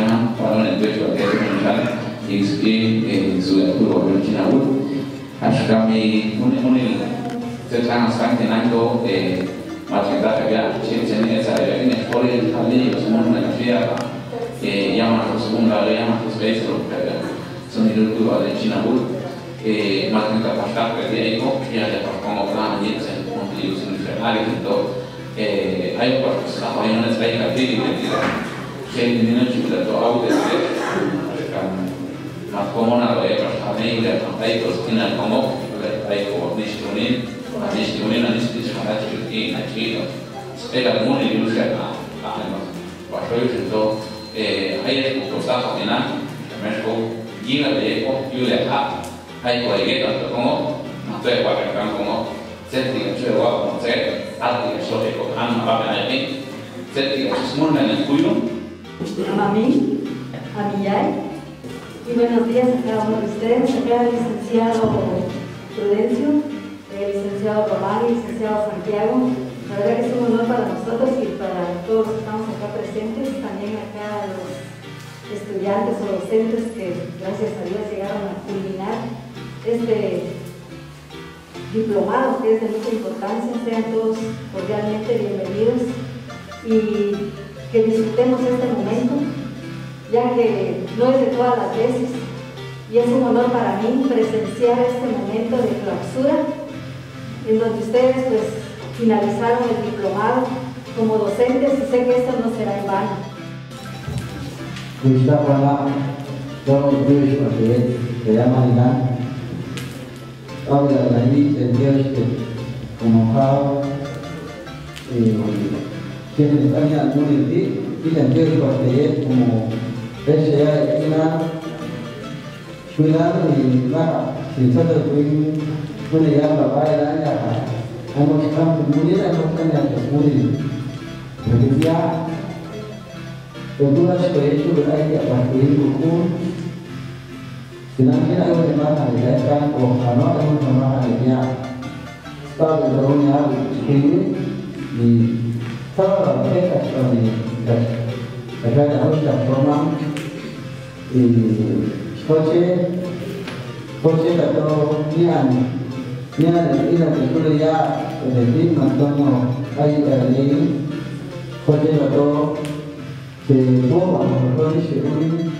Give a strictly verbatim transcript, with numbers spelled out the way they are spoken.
Memang, pada menentu juga dia menunjukkan, eh, eh, sudah keluar dari Cina, Bu. Harus kami muni-muni. Sekarang, sekarang tenang, kok, eh, masih tak kerja, sini, sini, eh, saya ini, boleh, kali, semua, mana, siapa? Eh, yang masuk semua, nggak ada yang masuk space, loh, kerja. Seni dulu, ada Cina, Bu. Eh, masih tak pas, tak kerja, eh, kok, ya, ada pas, kok, nggak pernah, aja, saya mau beli, seni, saya lari, gitu. Eh, ayo, pas, apa yang ada, saya kerja, gitu, gitu. Saya ini, juga, tuh, aku, gitu, ya. Kan, Mas Komo na, eh, pas kami udah sampai ke sini, Komo, udah sampai ke Wadnis Kuning, Wadnis Kuning, Wadnis Kuning, sana cuti, na cuti. Sepeda muni dulu saya, nah, nah, emang. Waktu itu, eh, ayo, mau kota, kok, enak, kami kok, gila deh, kok, gila, ah. Ayo, kok, iya, kan, Komo, nah, tuh, ya, Pak, kan, Komo, saya tidak cuy, Pak, mau saya, ah, tidak cuy, kok, kan, apa, kan, ini, saya tidak cuy, semua, dan yang kuyung. Amami, amiyai, y buenos días a cada uno de ustedes, acá el licenciado Prudencio, el licenciado Román y el licenciado Santiago. La verdad que es un honor para nosotros y para todos los que estamos acá presentes, también acá los estudiantes o docentes que, gracias a Dios, llegaron a culminar este diplomado, que es de mucha importancia. Sean todos cordialmente bienvenidos y que disfrutemos este momento, ya que no es de todas las veces, y es un honor para mí presenciar este momento de clausura, en donde ustedes, pues, finalizaron el diplomado como docentes, y sé que esto no será en vano. Kuista pala, tau, kuis, oke, se llama Ilan. Ahora la vi sentido este, como how, eh, que me está mirando un ti, y sentido este, como ese ya, una, cuidado, y va, sin ser de cuidado, una ya, papá, ya, ya, hemos estado muy bien, hemos estado muy bien. Porque ya, Tentu lah, supaya itu berarti apa, ilmu pun. Sedangkan aku memang ada kan, oh, kalau aku memang ada dia. Tahu, tahunya aku ini di, tahu lah, saya kasih tahu ini, kasih. Aka dahulu dan komang, i, Jose, Jose kato nian, nian inan di kuliah, jadi mantonyo, ai, ai, Jose kato, si Bob, si Uli.